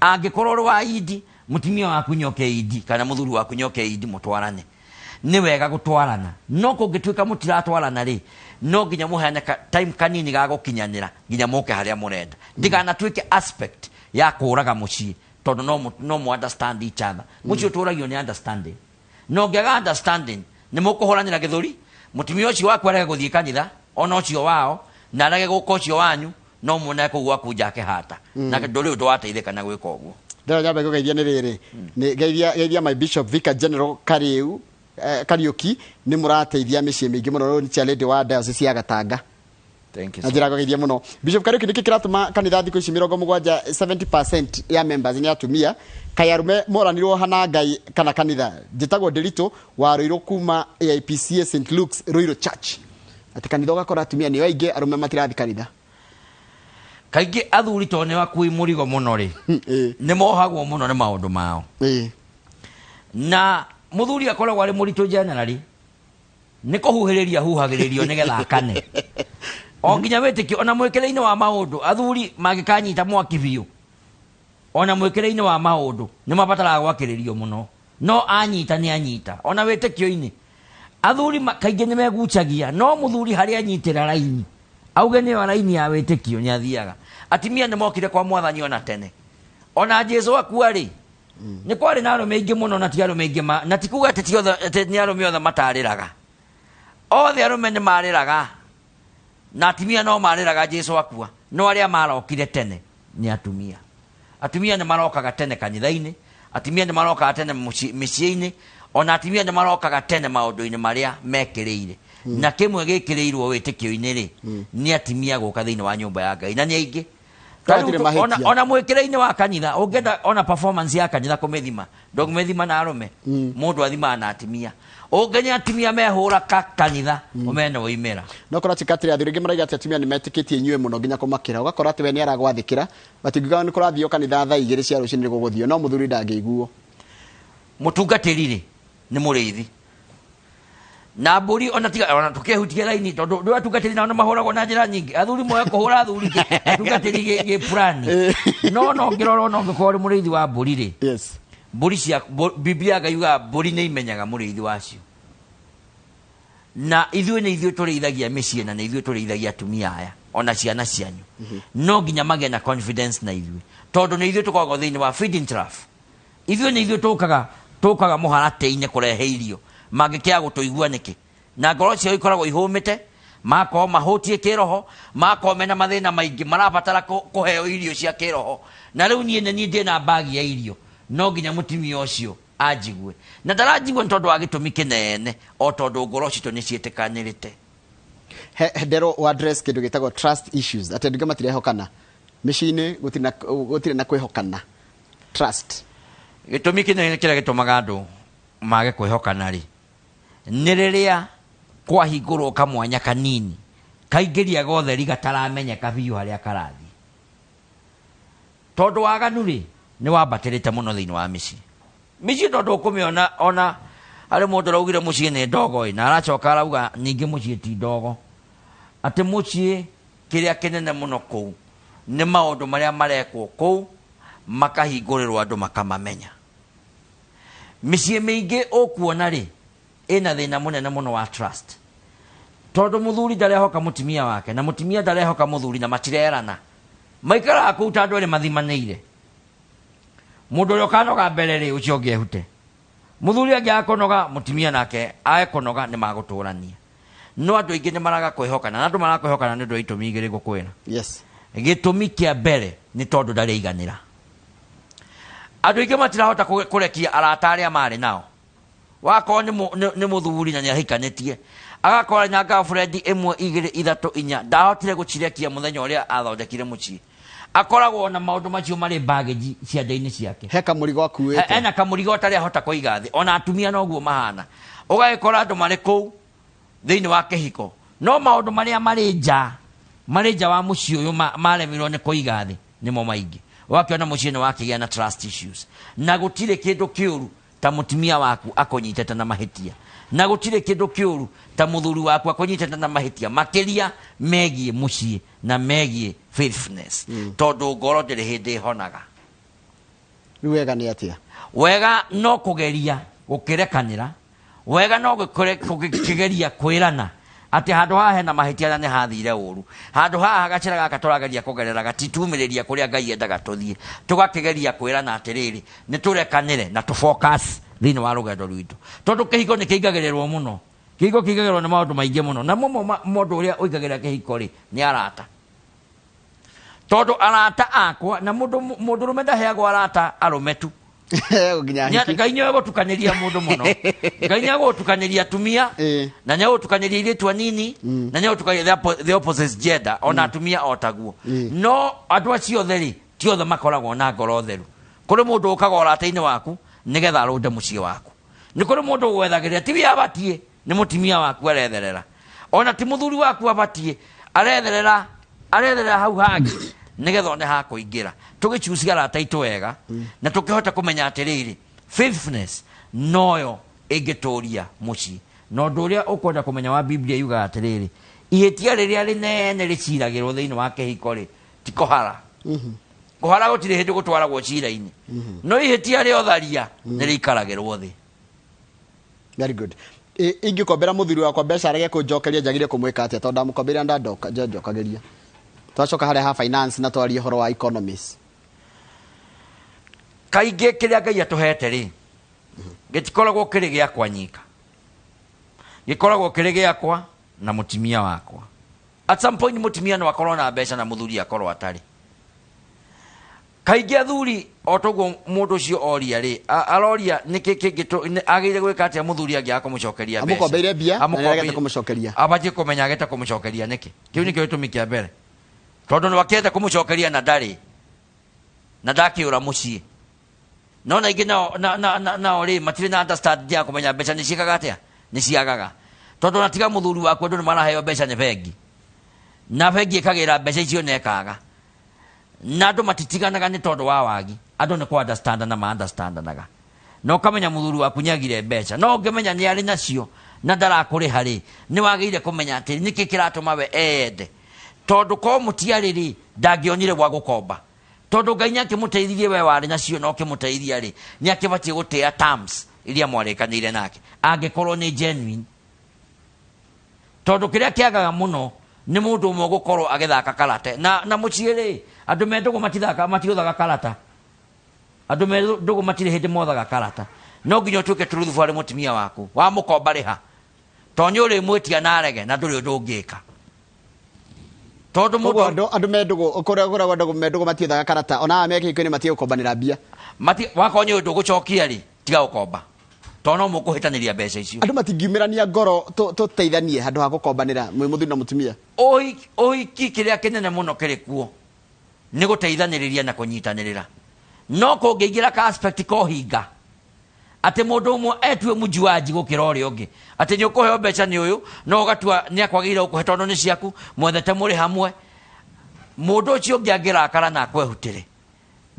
Angĩkorwo ũrĩ wa indi, mũtumia waku nĩoke indi, kana mũthuri waku nĩoke indi mũtwarane. Nĩ wega gũtwarana. No kũngĩtuĩka mũtiratwarana rĩ, no nginya mũheane time kanini ga gũkinyanĩra nginya mũke harĩa mũrenda. Ndĩganatuĩke aspect ya kũraga mũciĩ, tondũ no mũ understand each other. Mũciĩ ũtũragio nĩ understanding. Na ũngĩaga understanding, nĩ mũkũhũranĩra gĩthũri, mũtumia ũcio waku arege gũthiĩ kanitha, ona ũcio wao, na arege gũka ũcio wanyu, no muone kũu gwaku nja akĩhata. Na ndũrĩ ũndũ wateithĩka na gwĩka ũguo. Ndĩrona nyambe ngũgeithia nĩ rĩrĩ. Nĩ geithia my Bishop Vicar General Kariu, Kariuki, nĩ mũrateithia mĩciĩ mĩingĩ mũno, rĩu nĩ chairlady wa Diocese ya Gatanga. Thank you, Na njĩra ngũgeithia mũno. Bishop Kariuki, nĩkĩ kĩratũma kanitha thikũ ici mĩrongo mũgwanja, 70% ya members nĩ atumia? Kaĩ arũme moranirwo hana Ngai kana kanitha? Njĩtagwo Ndĩritũ wa Ruiru kuma AIPCA St Luke's Ruiru Church. Atĩ kanitha ũgakora atumia nĩo aingĩ, arũme matirathi kanitha. Kaingĩ athuri tondũ nĩ akui mũrigo mũno rĩ, nĩ mohagwo mũno nĩ maũndũ mao. Na mũthuri akoragwo arĩ mũritũ generally, nĩ kũhuhĩrĩria huhagĩrĩrio nĩgetha akane. O nginya wĩtĩkio, ona mwĩkĩre-inĩ wa maũndũ, athuri mangĩkanyita mwaki biũ, ona mwĩkĩre-inĩ wa maũndũ, nĩ mabataraga gwakĩrĩrio mũno. No anyita nĩ anyita. Ona wĩtĩkio-inĩ, athuri kaingĩ nĩ megucagia, no mũthuri harĩa anyitĩra raini, auge nĩyo raini ya wĩtĩkio nĩ athiaga. Atumia nĩ mokire kwa mwathani ona tene. Ona Jesu akua rĩ, nĩ kwarĩ na arũme aingĩ mũno na ti arũme aingĩ na ti kuga atĩ ti othe, atĩ nĩ arũme othe matarĩraga. Othe arũme nĩ marĩraga, na atumia no marĩraga Jesu akua, no arĩa marokire tene nĩ atumia. Atumia nĩ marokaga tene kanitha-inĩ, atumia nĩ marokaga tene mĩciĩ-inĩ, ona atumia nĩ marokaga tene maũndũ-inĩ marĩa mekĩrĩire. Na kĩmwe gĩkĩrĩirwo wĩtĩkio-inĩ rĩ, nĩ atumia gũka thĩinĩ wa nyũmba ya Ngai, na nĩ aingĩ. Ta rĩu Hatirĩ mahĩtia. Ona mwĩkĩre-inĩ wa kanitha, ũngĩenda ona performance ya kanitha kũmĩthima, ndũngĩmĩthima na arũme. Mũndũ athimaga na atimia. Ũngĩnya atimia mehũra ka kanitha, ũmenye nĩ woimĩra. No korwo tikatĩrĩ athuri aingĩ maraiga atĩ atumia nĩ metĩkĩtie inyuĩ mũno nginya kũmakĩra. Ũgakora atĩ we nĩ aragwathĩkĩra, matingiuga nĩ kũrathiio kanitha thaa 2 cia rũcinĩ nĩ gũgũthiio, no mũthuri ndangĩiguo. Mũtungatĩri rĩ, nĩ mũrĩithi na mbũri, ona tiga ona tũkĩhutie raini, tondũ ndũ atungatĩri nao nĩ mahũragwo na njĩra nyingĩ. Athuri moe kũhũra athuri, atungatĩri gĩ fulani, no ngĩrora ona ũngĩkorwo ũrĩ mũrĩithi wa mbũri rĩ, mbũri cia Biblia Ngai yugaga mbũri nĩ imenyaga mũrĩithi wacio. Na ithuĩ nĩ ithuĩ tũrĩithagia mĩciĩ, na nĩ ithuĩ tũrĩithagia atumia aya ona ciana cianyu. No nginya magĩe na confidence na ithuĩ, tondũ nĩ ithuĩ tũkoragwo thĩinĩ wa feeding trough. Ithuĩ nĩ ithuĩ tũkaga mũharatĩ-inĩ kũrehe irio. Mangĩkĩaga gũtũigua nĩkĩ? Na ngoro ciao ikoragwo ihũmĩte, makorwo mahũtiĩ kĩroho, makorwo mena mathĩna maingĩ, marabatara kũheo irio cia kĩroho. Na rĩu niĩ nĩ niĩ ndĩna mbagi ya irio, no nginya mũtumia ũcio anjigue. Na ndaranjigua nĩ tondũ wa gĩtũmi kĩnene, o tondũ ngoro citũ nĩ ciĩtĩkanĩrĩte. He nderwo wa address kĩndũ gĩtagwo trust issues, atĩ andũ aingĩ matirehokana mĩciĩ-inĩ, gũtirĩ na kwĩhokana, trust. Gĩtũmi kĩnene kĩrĩa gĩtũmaga andũ mage kwĩhokana rĩ, nĩ rĩrĩa kwahingũrwo kamwanya kanini kaingĩria gotheri gataramenyeka biũ harĩa karathiĩ, tondũ waganu rĩ nĩ wambatĩrĩte mũno thĩinĩ wa mĩciĩ. Mĩciĩ tondũ ũkũmĩona ona harĩ mũndũ ũraugire mũciĩ nĩ ndogo ĩ, na aracoka arauga ningĩ mũciĩ ti ndogo, atĩ mũciĩ kĩrĩa kĩnene mũno kũu nĩ maũndũ marĩa marekwo kũu makahingũrĩrwo andũ makamamenya. Mĩciĩ mĩingĩ ũkuona rĩ ĩna thĩna mũnene mũno wa trust, tondũ mũthuri ndarehoka mũtumia wake na mũtumia ndarehoka mũthuri, na matirerana, maikaraga kũu ta andũ erĩ mathimanĩire. Mũndũ ũrĩa ũkanoga mbere rĩ, ũcio ũngĩ ehute. Mũthuri angĩaga kũnoga, mũtumia nake age kũnoga, nĩ magũtũrania. No andũ aingĩ nĩ maraga kwĩhokana, na andũ maraga kwĩhokana nĩ ũndũ wa itũmi igĩrĩ ngũkwĩra. Gĩtũmi kĩa mbere nĩ tondũ ndarĩiganĩra. Andũ aingĩ matirahota kũrekia arata arĩa marĩ nao. Wakorwo nĩ mũthuri na nĩ ahikanĩtie, agakorwo na girlfriend 1, 2, 3, 4, ndahotire gũcirekia mũthenya ũrĩa athondekire mũciĩ. Akoragwo na maũndũ macio marĩ baggage ciande-inĩ ciake. He kamũrigo akuĩte. Ena kamũrigo ũtarĩ ahota kũiga thĩ. Ona atumia noguo mahana. Ũgagĩkora andũ marĩ kũu thĩinĩ wa kĩhiko, no maũndũ marĩa marĩ nja, marĩ nja wa mũciĩ ũyũ maremirwo nĩ kũiga thĩ nĩmo maingĩ. Ũgakĩona mũciĩ nĩ wakĩgĩa na trust issues, na gũtirĩ kĩndũ kĩũru ta mũtumia waku akũnyitĩte na mahĩtia, na gũtirĩ kĩndũ kĩũru ta mũthuri waku akũnyitĩte na mahĩtia, makĩria megiĩ mũciĩ na megiĩ faithfulness, tondũ ngoro ndĩrĩ hĩndĩ ĩhonaga. Rĩu wega nĩ atĩa? Wega no kũgeria gũkĩrekanĩra, wega no gũkĩgeria kwĩrana atĩ handũ haha hena mahĩtia na nĩ hathire ũru, handũ haha gacĩra gaka tũrageria kũgerera gatitumĩrĩria kũrĩa Ngai endaga tũthiĩ. Tũgakĩgeria kwĩrana atĩrĩrĩ, nĩ tũrekanĩre na tũfocus thĩinĩ wa rũgendo rwitũ, tondũ kĩhiko nĩ kĩingagĩrĩrwo mũno. Kĩhiko kĩingagĩrĩrwo nĩ maũndũ maingĩ mũno, na mũmwe mũndũ ũrĩa ũingagĩrĩra kĩhiko rĩ nĩ arata, tondũ arata akwa na mũndũrũme ndaheagwo arata arũme tu. Nginya hiki. Ngai nĩoĩ gũtukanĩria mũndũ mũno. Ngai nĩoĩ gũtukanĩria atumia, na nĩoĩ gũtukanĩria airĩtu anini, na nĩoĩ gũtukanĩria the opposite gender, ona atumia o taguo. No andũ acio othe rĩ, ti othe makoragwo na ngoro theru. Kũrĩ mũndũ ũkaga ũrata-inĩ waku nĩgetha arũnde mũciĩ waku. Nĩ kũrĩ mũndũ ũgwethagĩrĩra, ti we abatiĩ, nĩ mũtumia waku aretherera, ona ti mũthuri waku abatiĩ, aretherera hau hangĩ nĩgetha one ha kũingĩra. Tũgĩcucia arata aitũ wega na tũkĩhota kũmenya atĩrĩrĩ, faithfulness noyo ĩngĩtũria mũciĩ. Na ũndũ ũrĩa ũkwenda kũmenya wa Biblia yugaga atĩrĩrĩ, ihĩtia rĩrĩa rĩnene rĩciragĩrwo thĩinĩ wa kĩhiko rĩ, ti kũhara. Kũhara gũtirĩ hĩndĩ gũtwaragwo cira-inĩ, no ihĩtia rĩa ũtharia nĩ rĩikaragĩrwo thĩ. Very good. Ingĩkombera mũthuri wakwa mbeca arege kũnjokeria, njagĩrĩire kũmwĩka atĩa? Tondũ ndamũkombeire ndanjokagĩria. Twacoka harĩa ha finance na twarie ũhoro wa economies. Kaingĩ kĩrĩa Ngai atũhete rĩ, gĩtikoragwo kĩrĩ gĩakwa nyika, gĩkoragwo kĩrĩ gĩakwa na mũtumia wakwa. At some point mũtumia no akorwo na mbeca na mũthuri akorwo atarĩ. Kaingĩ athuri o toguo mũndũ ũcio oria rĩ, aroria nĩkĩ kĩngĩ agĩrĩire gwĩka atĩa mũthuri angĩaga kũmũcokeria mbeca. Amũkombeire mbia, na nĩaregete kũmũcokeria. Abatiĩ kũmenya agĩte kũmũcokeria nĩkĩ. Kĩu nĩkĩo gĩtũmi kĩa mbere. Tondũ nĩ wakĩenda kũmũcokeria na ndarĩ na ndakĩũra mũciĩ. No na ingĩ nao nao rĩ matirĩ na understand ya kũmenya mbeca nĩ ciĩkaga atĩa, nĩ ciagaga. Tondũ ona tiga mũthuri waku andũ nĩ maraheo mbeca nĩ bengi. Na bengi ĩkagĩra mbeca icio na ĩkaga. Na andũ matitiganaga nĩ tondũ wa wagi. Andũ nĩ kũ understand na ma understandanaga. Na ũkamenya mũthuri waku nĩ agire mbeca. No ũngĩmenya nĩ arĩ nacio na ndarakũrĩha rĩ, nĩ wagĩrĩire kũmenya atĩ nĩkĩ kĩratũma we eyende. Tondũ korwo mũtiarĩ rĩ, ndangĩonire gwa gũkomba. Tondũ Ngai nĩ akĩmũteithirie we warĩ nacio na ũkĩmũteithia rĩ, nĩ akĩbatiĩ gũtĩa terms iria mwarĩkanĩire nake. Angĩkorwo nĩ genuine. Tondũ kĩrĩa kĩagaga mũno nĩ mũndũ ũmwe gũkorwo agĩthaka karate. Na mũciĩ rĩ, andũ me ndũgũ matithaka, matiũthaga karata. Andũ me ndũgũ matirĩ hĩndĩ mothaga karata. No nginya ũtuĩke truthful harĩ mũtumia waku. Wamũkomba rĩha. Tondũ nĩ ũrĩmwĩtia na arege na ndũrĩ ũndũ ũngĩka. Tondũ mũndũ Koguo andũ me ndũgũ, kũrĩa kũrĩa andũ me ndũgũ matiethaga karata, ona aya me kĩhiko-inĩ matige gũkombanĩra mbia. Mati, wakorwo nĩ ũndũ ũgũcokia rĩ, tiga gũkomba. Tondũ no mũkũhĩtanĩria mbeca icio. Andũ matingiumĩrania ngoro tũteithanie handũ ha gũkombanĩra mwĩ mũthuri na mũtumia. Ũhiki kĩrĩa kĩnene mũno kĩrĩ kuo nĩ gũteithanĩrĩria na kũnyitanĩrĩra. No kũngĩingĩra ka aspect ka ũhinga, atĩ mũndũ ũmwe etue mũjuaji gũkĩra ũrĩa ũngĩ, atĩ nĩ ũkũheo mbeca nĩ ũyũ, no ũgatua nĩ akwagĩrĩire gũkũhe tondũ nĩ ciaku, mwethete mũrĩ hamwe. Mũndũ ũcio ũngĩ angĩrakara na akwehutĩre,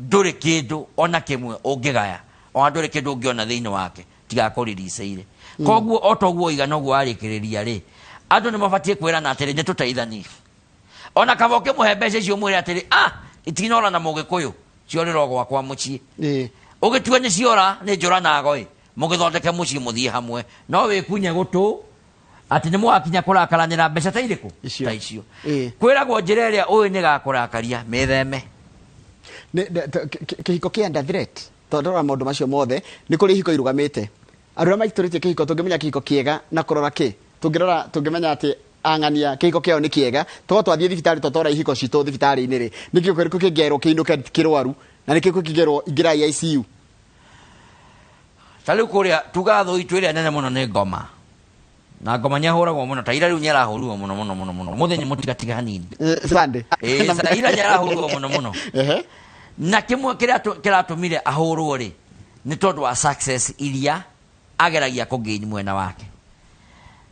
ndũrĩ kĩndũ ona kĩmwe ũngĩgaya, ona ndũrĩ kĩndũ ũngĩona thĩinĩ wake, tiga akũririceire. Koguo o ta ũguo oiga noguo arĩkĩrĩria rĩ, andũ nĩ mabatiĩ kwĩrana atĩrĩ, nĩ tũteithanie. Ona kaba ũkĩmũhe mbeca icio ũmwĩre atĩrĩ, itinora na mũgĩkũyũ, ciorĩra o gwakwa mũciĩ. Ũgĩtue nĩ ciora, nĩ njũra na ago ĩ, mũgĩthondeke mũciĩ mũthiĩ hamwe. No wĩkunye gũtũ, atĩ nĩ mũgakinya kũrakaranĩra mbeca ta irĩkũ? Icio. Ta icio. Kwĩragwo njĩra ĩrĩa ũĩ nĩ ĩgakũrakaria, mĩtheme. Kĩhiko kĩa under threat, tondũ ndorora maũndũ macio mothe, nĩ kũrĩ ihiko irũgamĩte. Andũ arĩa maitũrĩtie kĩhiko, tũngĩmenya kĩhiko kĩega na kũrora kĩ? Tũngĩrora, tũngĩmenya atĩ ang'ania kĩhiko kĩao nĩ kĩega, tũkorwo twathiĩ thibitarĩ, twatwara ihiko citũ thibitarĩ-inĩ rĩ, nĩ kĩhiko kĩrĩkũ kĩngerwo kĩinũke kĩrwaru, na nĩ kĩrĩkũ kĩngerwo ingĩrai ICU? Ta rĩu kũrĩa tugaga thũ itũ ĩrĩa nene mũno nĩ ngoma. Na ngoma nĩ ahũragwo mũno, ta ira rĩu nĩ arahũrirwo mũno mũno mũno mũno. Mũthenya mũtigatiga hanini. Sunday. Ira nĩ arahũrirwo mũno mũno. Na kĩmwe kĩrĩa kĩratũmire ahũrwo rĩ, nĩ tondũ wa success iria ageragia kũgain mwena wake.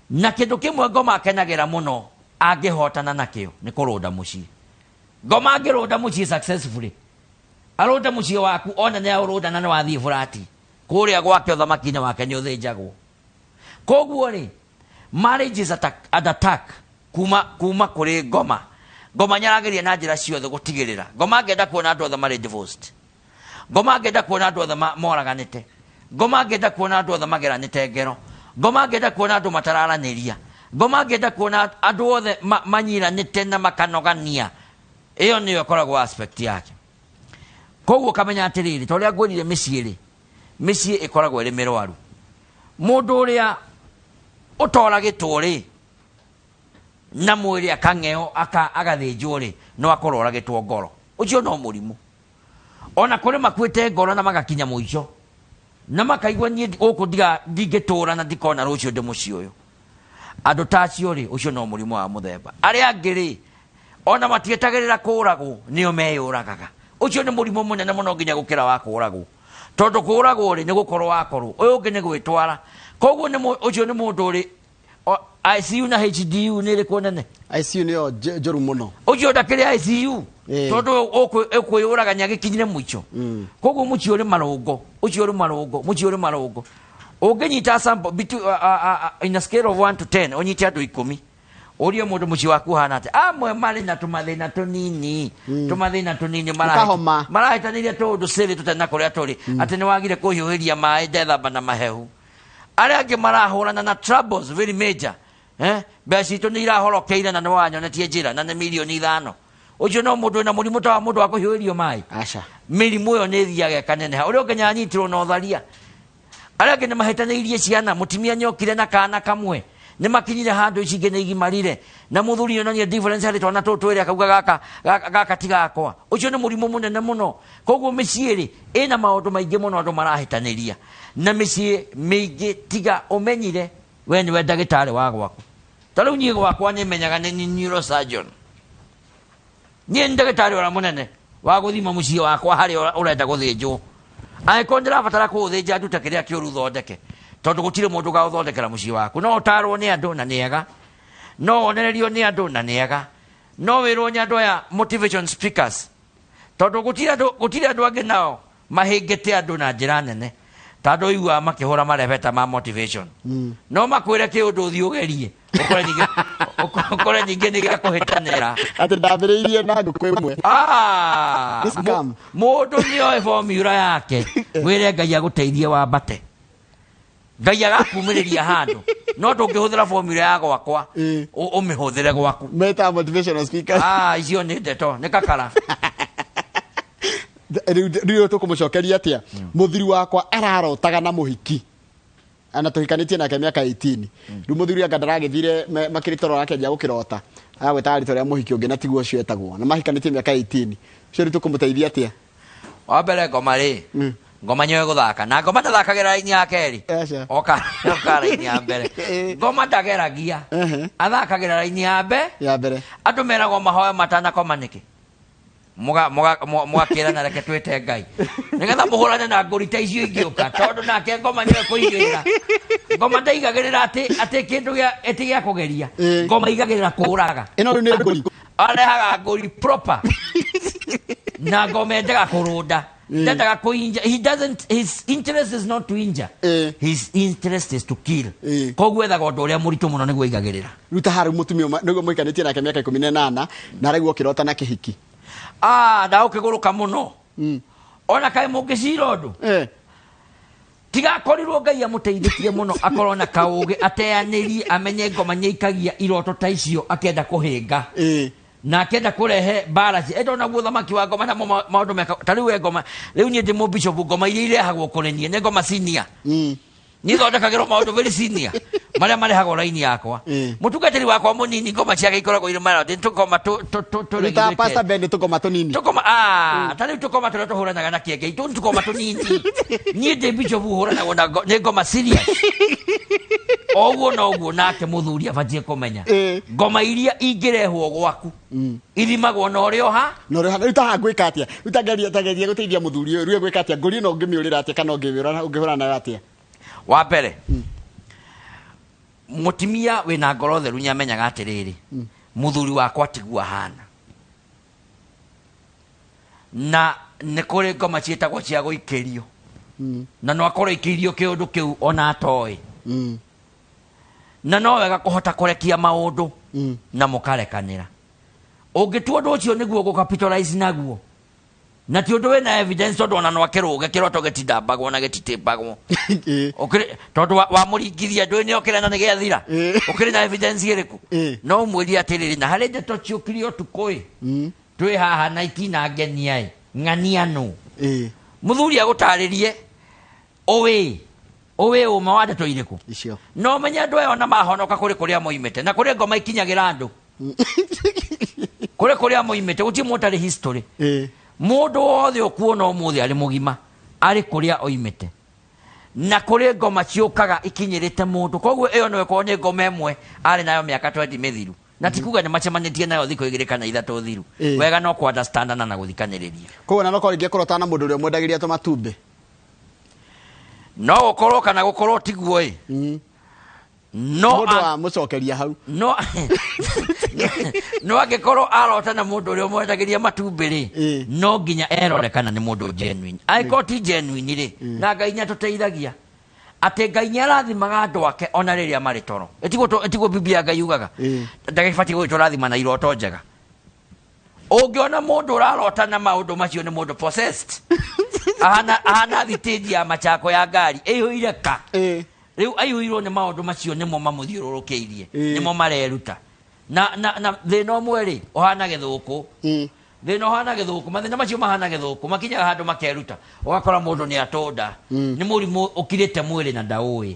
Na kĩndũ kĩmwe ngoma akenagĩra mũno angĩhotana nakĩo nĩ kũrũnda mũciĩ. Ngoma angĩrũnda mũciĩ successfully, arũnde mũciĩ waku ona nĩ aũrũnda na nĩ wathiĩ burati, kũrĩa gwake ũthamaki-inĩ wake nĩ ũthĩnjagwo. Koguo rĩ, marriage is at attack kuma kũrĩ ngoma. Ngoma nyarageria na njĩra ciothe gũtigĩrĩra. Ngoma angĩenda kuona andũ othe marĩ divorced. Ngoma angĩenda kuona andũ othe moraganĩte. Ngoma angĩenda kuona andũ othe mageranĩte ngero. Ngoma angĩenda kuona andũ matararanĩria. Ngoma angĩenda kuona andũ othe manyiranĩte na makanogania. Ĩyo nĩyo ĩkoragwo aspect yake. Koguo ũkamenya atĩrĩrĩ, ta ũrĩa ngwĩrire mĩciĩ rĩ, mĩciĩ ĩkoragwo ĩrĩ mĩrwaru. Mũndũ ũrĩa ũtoragĩtwo rĩ, na mwĩrĩ akang'eo, agathĩnjwo rĩ, no akorwo oragĩtwo ngoro. Ũcio no mũrimũ. Ona kũrĩ makuĩte ngoro na magakinya mũico, na makaigua niĩ gũkũ ndingĩtũra na ndikona rũciũ ndĩ mũciĩ ũyũ. Andũ ta acio rĩ, ũcio no mũrimũ wa mũthemba. Arĩa angĩ rĩ, ona matietagĩrĩra kũragwo, nĩo meyũragaga. Ũcio nĩ mũrimũ mũnene mũno nginya gũkĩra wa kũragwo. Tondũ kũragwo rĩ, nĩ gũkorwo wakorwo. Ũyũ ũngĩ nĩ gwĩtwara. Koguo ũcio nĩ mũndũ ũrĩ ICU na HDU nĩ ĩrĩkũ nene? ICU nĩyo njũru mũno. Ũcio ndakĩrĩ ICU. Tondũ ũkwĩyũraga nĩ agĩkinyire mũico. Koguo mũciĩ ũrĩ marũngo, ũcio ũrĩ marũngo, mũciĩ ũrĩ marũngo. Ũngĩnyita sample in a scale of 1 to 10, ũnyite andũ ikũmi. Ũrie mũndũ mũciĩ waku ũhana atĩa? Amwe marĩ na tũmathĩna tũnini, tũmathĩna tũnini Ũkahoma. marahĩtanĩria tũũndũ cĩrĩ tũtarĩ na kũrĩa tũrĩ. Atĩ nĩ wagire kũhiũhĩria maĩ ndethamba na mahehu. Arĩa angĩ marahũrana na troubles very major. Mbeca citũ nĩ irahorokeire na nĩ wanyonetie njĩra na nĩ mirioni ithano. Ũcio no mũndũ wĩna mũrimũ ta wa mũndũ wa kũhiũhĩrio maĩ. Aca. Mĩrimũ ĩyo nĩ ĩthiaga ĩkaneneha. Ũrĩa ũngĩ nyanyitirwo na ũtharia. Arĩa angĩ nĩ mahĩtanĩirie ciana, mũtumia nĩokire na kana kamwe. Nĩ makinyire handũ ici ingĩ nĩ igimarire. Na mũthuri onanie difference harĩ twana tũtũ twĩrĩ akauga gaka ti gakwa. Ũcio nĩ mũrimũ mũnene mũno. Koguo mĩciĩ rĩ, ĩna maũndũ maingĩ mũno andũ marahĩtanĩria. Na mĩciĩ mĩingĩ tiga ũmenyire we nĩwe ndagĩtarĩ wa gwaku. Ta rĩu niĩ gwakwa nĩ menyaga nĩ neurosurgeon. Niĩ nĩ ndagĩtarĩ ũrĩa mũnene wa gũthima mũciĩ wakwa harĩa ũrenda gũthĩnjwo. Angĩkorwo ndĩrabatara kũũthĩnja ndute kĩrĩa kĩũru thondeke, tondũ gũtirĩ mũndũ ũgaũthondekera mũciĩ waku. No ũtarwo nĩ andũ na nĩ ega, no wonererio nĩ andũ na nĩ ega, no wĩrwo nĩ andũ aya motivation speakers, tondũ gũtirĩ andũ angĩ nao mahĩngĩte andũ na njĩra nene ta andũ ũiguaga makĩhũra marebeta ma motivation. No makwĩre kĩũndũ ũthiĩ ũgerie, ũkore ningĩ nĩ gĩa kũhĩtanĩra. Atĩ ndambĩrĩirie na ngũkũ ĩmwe. Ah, This scam. Mũndũ nĩoĩ formula yake. Wĩre Ngai agũteithie wambate, Ngai agakumĩrĩria handũ, no ndũngĩhũthĩra formula ya gwakwa ũmĩhũthĩre gwaku. Meta motivational speakers. Ah, icio nĩ ndeto nĩ kakara. Rĩu tũkũmũcokeria atĩa mũthuri wakwa ararotaga na mũhiki ana tũhikanĩtie nake mĩaka 18? Rĩu mũthuri anga ndaragĩthire makĩrĩ toro akĩanjia gũkĩrota agwĩtaga rĩtwa rĩa mũhiki ũngĩ na tiguo ũcio etagwo, na mahikanĩtie mĩaka 18. Ũcio rĩu tũkũmũteithia atĩa? Wa mbere, ngoma rĩ, ngoma nyoe gũthaka na ngoma ndathakagĩra raini ya kerĩ. Aca. Oka raini ya mbere. Ngoma ndageragia, athakagĩra raini ya ya mbere. Andũ meragwo mahoya matanakoma nĩkĩ? Mũgakĩrana reke twĩte Ngai nĩgetha mũhũrane na ngũri ta icio ingĩũka, tondũ nake ngoma nĩwe kũigĩrĩra. Ngoma ndaigagĩrĩra atĩ kĩndũ gĩa ĩtĩ gĩa kũgeria. Ngoma igagĩrĩra kũũraga. Ĩno rĩu nĩ ngũri. Arehaga ngũri proper, na ngoma endaga kũrũnda, ndendaga kũinja. He doesn't, his interest is not to injure. His interest is to kill. Koguo ethaga ũndũ ũrĩa mũritũ mũno nĩguo aigagĩrĩra. Rĩu ta harĩ mũtumia ũmwe nĩguo mũhikanĩtie nake mĩaka 18 na araigua ũkĩrota na kĩhiki. Ah, ndagũkĩgũrũka mũno. Ona kaĩ mũngĩcira ũndũ, tigakorirwo Ngai amũteithĩtie mũno akorwo na kaũgĩ ateanĩrie amenye ngoma nĩaikagia iroto ta icio akĩenda kũhĩnga na akĩenda kũrehe mbara enda naguo thamaki wa ngoma namo maũndũ meka ta rĩu we ngoma. Rĩu niĩ ndĩ mũbishop, ngoma iria irehagwo kũrĩ niĩ nĩ ngoma senior. Niĩ thondekagĩrwo maũndũ very senior marĩa marehagwo raini yakwa. Mũtungatĩri wakwa mũnini, ngoma ciake ikoragwo irĩ mara tũkoma Rĩu ta Pastor Ben nĩ tũkoma tũnini. Tũkoma, ah, ta rĩu tũkoma tũrĩa tũhũranaga na kĩengei tũu nĩ tũkoma tũnini. Niĩ ndĩ bishop hũranagwo na nĩ ngoma serious. O ũguo noguo nake mũthuri abatiĩ kũmenya ngoma iria ingĩrehwo gwaku ithimagwo na ũrĩa ũha No rĩu ta ngwĩka atĩa? Rĩu tageria gũteithia mũthuri ũyũ, rĩu egwĩka atĩa? Ngũri ĩno ũngĩmĩũrĩra atĩa kana ũngĩhũrana nayo atĩa? Wa mbere, mũtumia wĩna ngoro theru nĩamenyaga atĩrĩrĩ, mũthuri wakwa tiguo ahana, na nĩ kũrĩ ngoma ciĩtagwo cia gũikĩrio, na no akorwo ikĩirio kĩũndũ kĩu ona atoĩ, na no wega kũhota kũrekia maũndũ na mũkarekanĩra. Ũngĩtua ũndũ ũcio nĩguo gũcapitalize naguo, na ti ũndũ wĩna evidence, tondũ ona no akĩrũge kĩroto gĩtindambagwo na gĩtitĩmbagwo. Tondũ wamũringithia ndũĩ nĩ okĩra na nĩ gĩathira. Ũkĩrĩ na evidence ĩrĩkũ? No ũmwĩrie atĩrĩrĩ, na harĩ ndeto ciũkire ũtukũ ĩ, twĩ haha na itinangenia ĩ, ng'ania nũ. Mũthuri agũtarĩrie ũĩ ũĩ ũma wa ndeto irĩkũ icio. No menye andũ aya ona mahonoka kũrĩ kũrĩa moimĩte, na kũrĩ ngoma ikinyagĩra andũ kũrĩ kũrĩa moimĩte. Gũtirĩ mũndũ ũtarĩ history. Mũndũ wothe ũkuona ũmũthĩ arĩ mũgima arĩ kũrĩa oimĩte, na kũrĩ ngoma ciũkaga ikinyĩrĩte mũndũ. Koguo ĩyo no ĩkorwo nĩ ngoma ĩmwe arĩ nayo mĩaka 20 mĩthiru, na ti kuga nĩ macemanĩtie nayo thikũ 2 kana 3 thiru. Wega no kũ understandana na gũthikanĩrĩria. Koguo na nokorwo rĩngĩ ekũrotana na mũndũ ũrĩa ũmwendagĩria tũmatumbĩ. No gũkorwo kana gũkorwo tiguo ĩ, no Mũndũ wa mũcokeria hau. No angĩkorwo arota na mũndũ ũrĩa ũmwendagĩria matumbĩ rĩ, no nginya erore kana nĩ mũndũ genuine. Angĩkorwo ti genuine rĩ, na Ngai nĩ atũteithagia atĩ Ngai nĩ arathimaga andũ ake ona rĩrĩa marĩ toro. Ĩtiguo Biblia ya Ngai yugaga? Ndagĩbatiĩ gũgĩtũrathima na iroto njega. Ũngĩona mũndũ ũrarota na maũndũ macio nĩ mũndũ possessed, ahana thitĩnji ya machako ya ngari ĩihũire ka. Rĩu aihũirwo nĩ maũndũ macio, nĩmo mamũthiũrũrũkĩirie, nĩmo mareruta na thĩna ũmwe rĩ ũhana gĩthũkũ. Thĩna ũhana gĩthũkũ, mathĩna macio mahana gĩthũkũ, makinyaga handũ makeruta, ũgakora mũndũ nĩ atũnda nĩ mũrimũ ũkirĩte mwĩrĩ na ndaũĩ,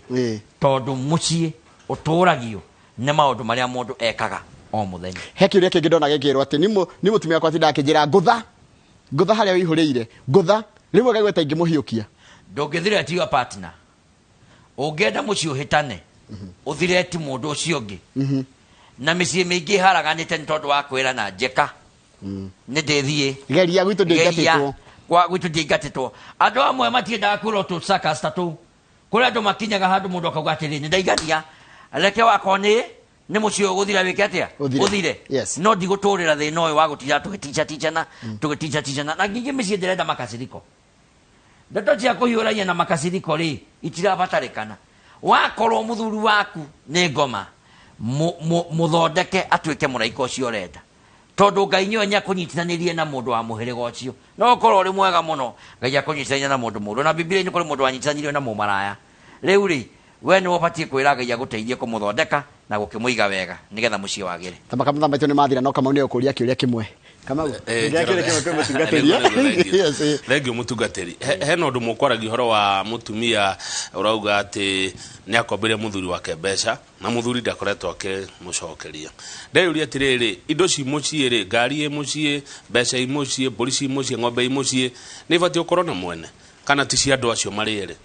tondũ mũciĩ ũtũragio nĩ maũndũ marĩa mũndũ ekaga o mũthenya. He kĩũria kĩngĩ ndona gĩkĩrwo atĩ nĩ mũtumia wakwa atindaga akĩnjĩra ngũtha ngũtha harĩa wĩihũrĩire ngũtha, rĩmwe ngaigua ta ingĩmũhiũkia. Ndũngĩthireti your partner. Ũngĩenda mũciĩ ũhĩtane, ũthireti mũndũ ũcio ũngĩ, na mĩciĩ mĩingĩ ĩharaganĩte nĩ tondũ wa kwĩrana njĩka. Nĩ ndĩthiĩ. Geria gwitũ ndĩngatĩtwo. Kwa gwitũ ndĩingatĩtwo. Andũ amwe matiendaga kwĩrwo tũ ta tũu. Kũrĩ andũ makinyaga handũ mũndũ akauga atĩrĩ, nĩ ndaigania, reke wakwa nĩ mũciĩ ũyũ gũthira wĩke atĩa? Ũthire. Ũthire. Yes. No ndigũtũrĩra thĩna ũyũ wa gũtinda tũgĩticaticana, tũgĩticaticana. Na ningĩ mĩciĩ ndĩrenda makaciriko. Ndeto cia kũhiũrania na makaciriko rĩ, itirabatarĩkana. Wakorwo mũthuri waku nĩ ngoma, mũthondeke atuĩke mũraika ũcio ũrenda. Tondũ Ngai nĩwe nĩakũnyitithanĩrie na mũndũ wa mũhĩrĩga ũcio. No ũkorwo ũrĩ mwega mũno, Ngai akũnyitithania na mũndũ mũũru. Na Bibilia-inĩ kũrĩ mũndũ wanyitithanirio na mũmaraya. Rĩu rĩ, we nĩwe ũbatiĩ kwĩra Ngai agũteithie kũmũthondeka na gũkĩmũiga wega nĩgetha mũciĩ wagĩre. Tamaka mathaa maitũ nĩ mathira, no Kamau nĩ ũkũria kĩũria kĩmwe. Kamau, kĩũria kĩmwe kwĩ mũtungatĩri. Yes, eh. Thengiũ mũtungatĩri. Hena ũndũ mũkwaragia ũhoro wa mũtumia ũrauga atĩ nĩ akombeire mũthuri wake mbeca na mũthuri ndakoretwo akĩmũcokeria. Ndeyũria atĩrĩrĩ, indo ci mũciĩ rĩ, ngari ĩ mũciĩ, mbeca i mũciĩ, mbũri ci mũciĩ, ng'ombe i mũciĩ, nĩ ibatiĩ gũkorwo na mwene kana ti cia andũ acio marĩ erĩ?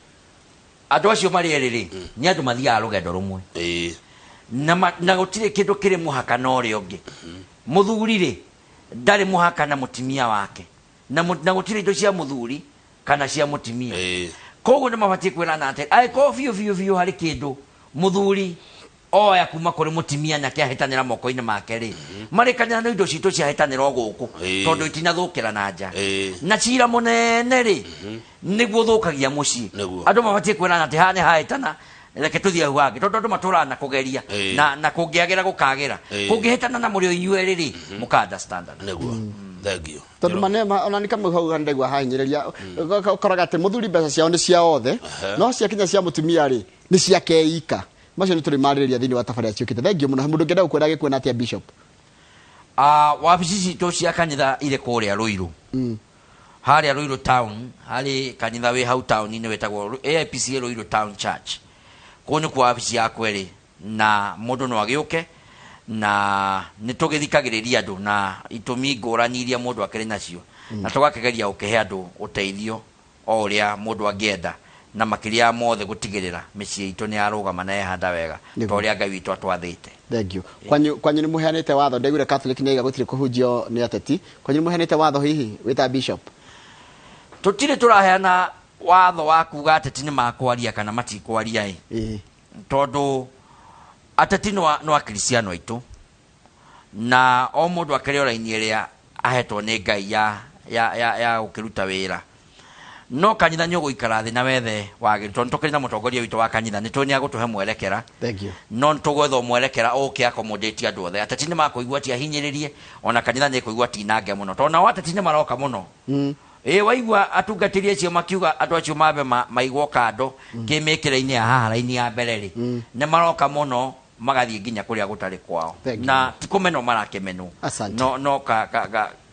Andũ acio marĩ erĩ rĩ, nĩ andũ mathiaga rũgendo rũmwe. Na gũtirĩ kĩndũ kĩrĩ mũhaka na ũrĩa ũngĩ. Mũthuri rĩ, ndarĩ mũhaka na mũtumia wake. Na gũtirĩ indo cia mũthuri kana cia mũtumia. Koguo nĩ mabatiĩ kwĩrana atĩ angĩkorwo biũ biũ biũ harĩ kĩndũ mũthuri oya kuma kũrĩ mũtumia na kĩahĩtanĩra moko-inĩ make rĩ, marĩkanĩra nĩ indo citũ ciahĩtanĩra o gũkũ, tondũ itinathũkĩra na nja. Na cira mũnene rĩ, nĩguo ũthũkagia mũciĩ. Andũ mabatiĩ kwĩrana atĩ haha nĩ hahĩtana, reke tũthiĩ hau hangĩ, tondũ andũ matũraga na kũgeria, na kũngĩagĩra gũkagĩra. Kũngĩhĩtana na mũrĩ o inyuĩ erĩ rĩ, mũka understand. Nĩguo. Thank you. Tondũ manema ona nĩ kamwe hau ndaigua hahinyĩrĩria, ũkoraga atĩ mũthuri mbeca ciao nĩ cia othe, no ciakinya cia mũtumia rĩ, nĩ ciake ika. Macio nĩ tũrĩmarĩrĩria thĩinĩ wa tabarĩra ciũkĩte. Thank you mũno. Mũndũ ũngĩenda gũkwĩra agĩkuona atĩa, Bishop? Wabici citũ cia kanitha irĩ kũrĩa Ruiru. Harĩa Ruiru town, harĩ kanitha wĩ hau town-inĩ wĩtagwo AIPCA Ruiru Town Church. Kũu nĩkuo wabici yakwa ĩrĩ, na mũndũ no agĩũke, na nĩ tũgĩthikagĩrĩria andũ na itũmi ngũrani iria mũndũ akĩrĩ nacio, na tũgakĩgeria gũkĩhe andũ ũteithio o ũrĩa mũndũ angĩenda, na makĩria ya mothe gũtigĩrĩra mĩciĩ itũ nĩ yarũgama na yehanda wega ta ũrĩa Ngai witũ atwathĩte. Thank you. Kwanyu nĩ mũheanĩte watho, ndaiguire Catholic nĩ yaiga gũtirĩ kũhunjio nĩ ateti. Kwanyu nĩ mũheanĩte watho hihi wĩta bishop? Tũtirĩ tũraheana watho wa kuga ateti nĩ makwaria kana matikwaria ĩ. Tondũ ateti no akristiano aitũ, na o mũndũ akĩrĩ o raini ĩrĩa ahetwo nĩ Ngai ya gũkĩruta wĩra. No kanitha nĩ ũgũikara thĩ na wethe wagĩrĩru, tondũ tũkĩrĩ na mũtongoria witũ wa kanitha, nĩ tũĩ nĩ agũtũhe mwerekera. Thank you. No nĩ tũgwetha mwerekera ũke accommodate andũ othe. Ateti nĩ makũigua ti ahinyĩrĩrie, ona kanitha nĩ ĩkũigua ti nange mũno, tondũ nao ateti nĩ maroka mũno. Waigua atungatĩri acio makiuga andũ acio mambe maigwo kando kĩmĩkĩra-inĩ ya haha raini ya mbere rĩ, nĩ maroka mũno magathiĩ nginya kũrĩa gũtarĩ kwao. Thank you. Na ti kũmenwo marakĩmenwo. Asante. No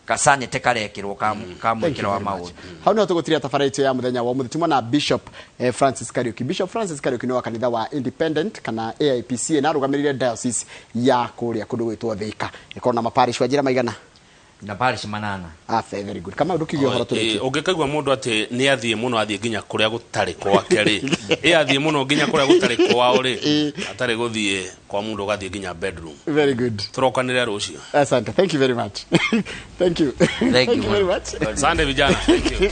kasanĩte karekĩrwo ka Thank you mwĩkĩro wa very much. maũndũ. Hau nĩho tũgũtiria tabarĩra itũ ya mũthenya wa ũmũthĩ. Tuma na Bishop Francis Kariuki. Bishop Francis Kariuki nĩ wa kanitha wa Independent kana AIPCA, na arũgamĩrĩire diocese ya kũrĩa kũndũ gwĩtwo Thika. Ĩkorwo na maparish wa njĩra maigana? Na parish manana. Very good. Kama ũndũkiuge ũhoro tũrĩkie. Ũngĩkaigua mũndũ atĩ nĩ athiĩ mũno, athiĩ nginya kũrĩa gũtarĩ kwake rĩ, athiĩ mũno nginya kũrĩa gũtarĩ kwao rĩ, atarĩ gũthiĩ kwa mũndũ ũgathiĩ nginya bedroom. Very good. Tũrokanĩre rũciũ. Asante. Thank you very much. Thank you. Thank Thank you you very much. Asante vijana. Thank you.